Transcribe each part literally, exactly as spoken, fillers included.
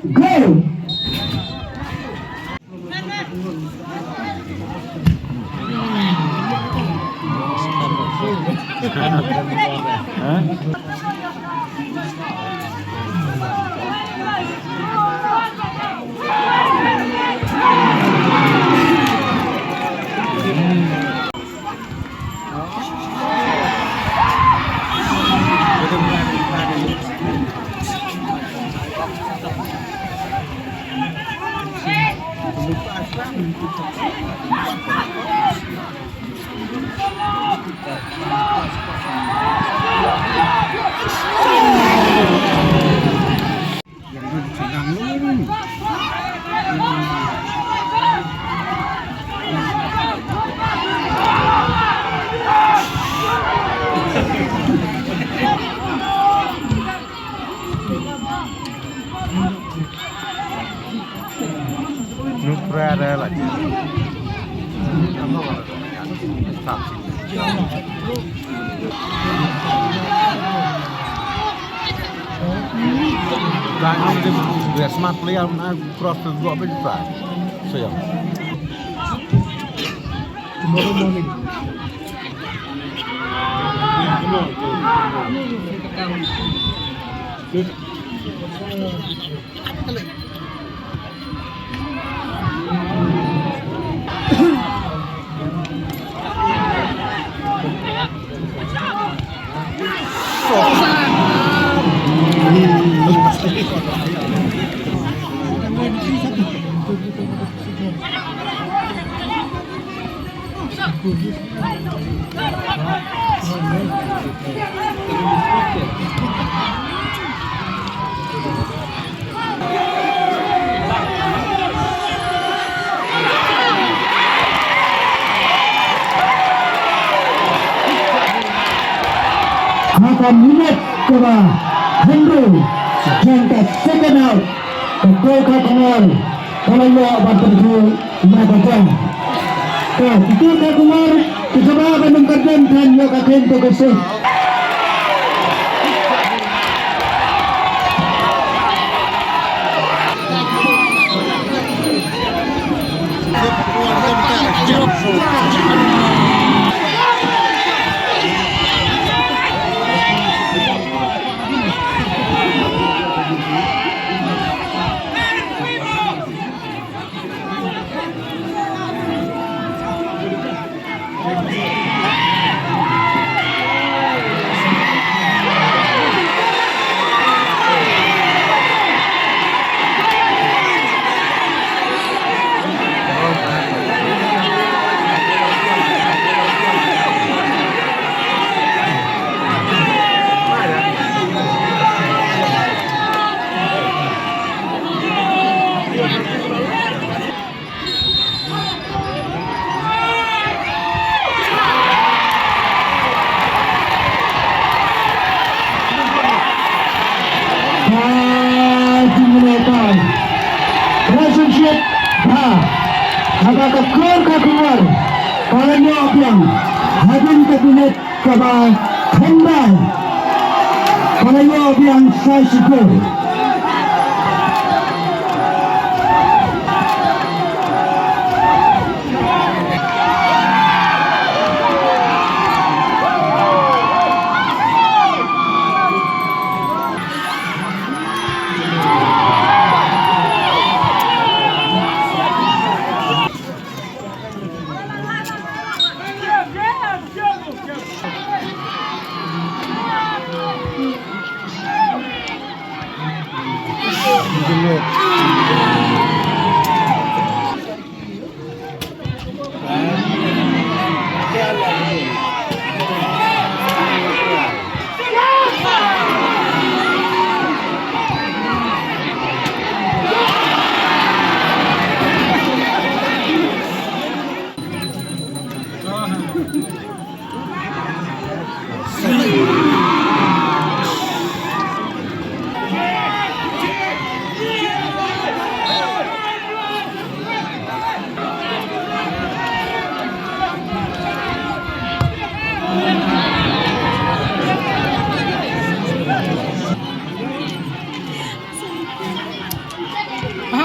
Go! Smart player, na cross to go up in try. So yeah. Tomorrow morning. Ha ka minit kaba hynriew jong ka second half, ka Kol Kha Kongor ka la ïoh ban pynkhih na ka jam. Ka Kol Kha Kongor ka jaba ban ym ka don kan ïoh ka khein to ka sih. Ka jingïalehkai relationship ba haba ka Kol Kha Kongor ka la ïoh biang hadien ka minit kaba khyndai ka la ïoh biang sa shi kol. Ka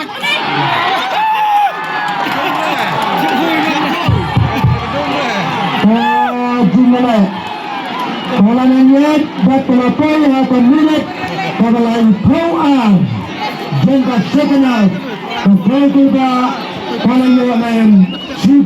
jingïaleh ka la nang ïaid bad ka la poi ha ka minit kaba laiphew ar jong ka second half. Ka Kyrpang ka la ïoh line shuh.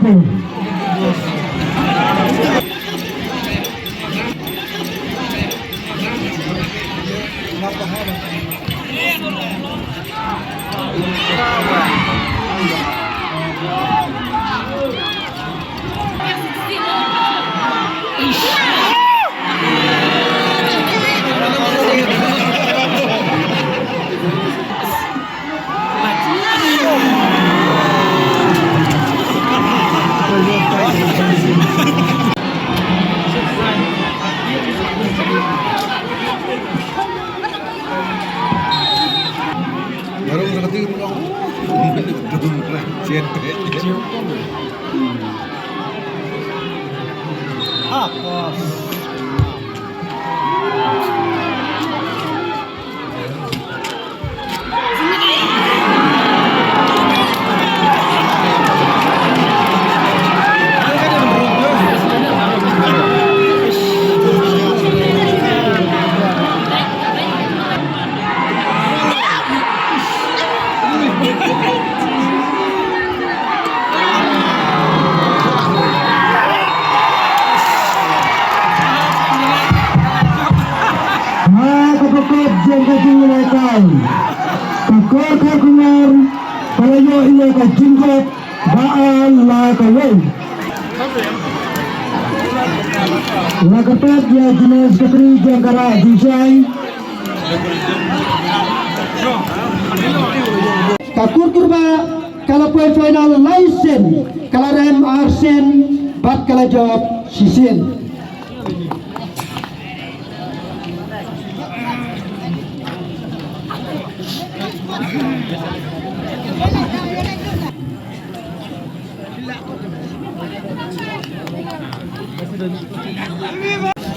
Ha ka bakut jong ka jingïalehkai, ka Kor Kharkongor ka la ïoh ïa ka jingjop ba ar la kawei. La kyrpad ïa General Secretary jong ka Rah Jingshai. Ka Kur Kurbah ka la poi final lai sien, ka la rem ar sien bad ka la jop shisien.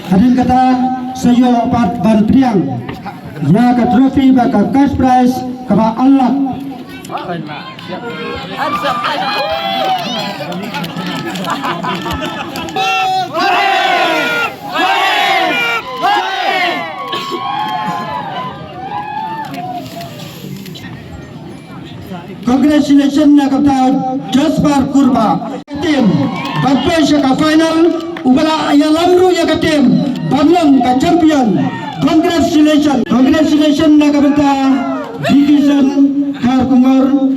Hadien kata sa ïoh pat ban pdiang ïa ka trophy bad ka cash prize kaba ar lak. Congratulations na ka bynta Jasper Kurbah. Team ban poi sha ka final, uba la ïalam ruh ïa ka team ban long ka champion. Congratulations, congratulations na ka bynta Division Kharkongor.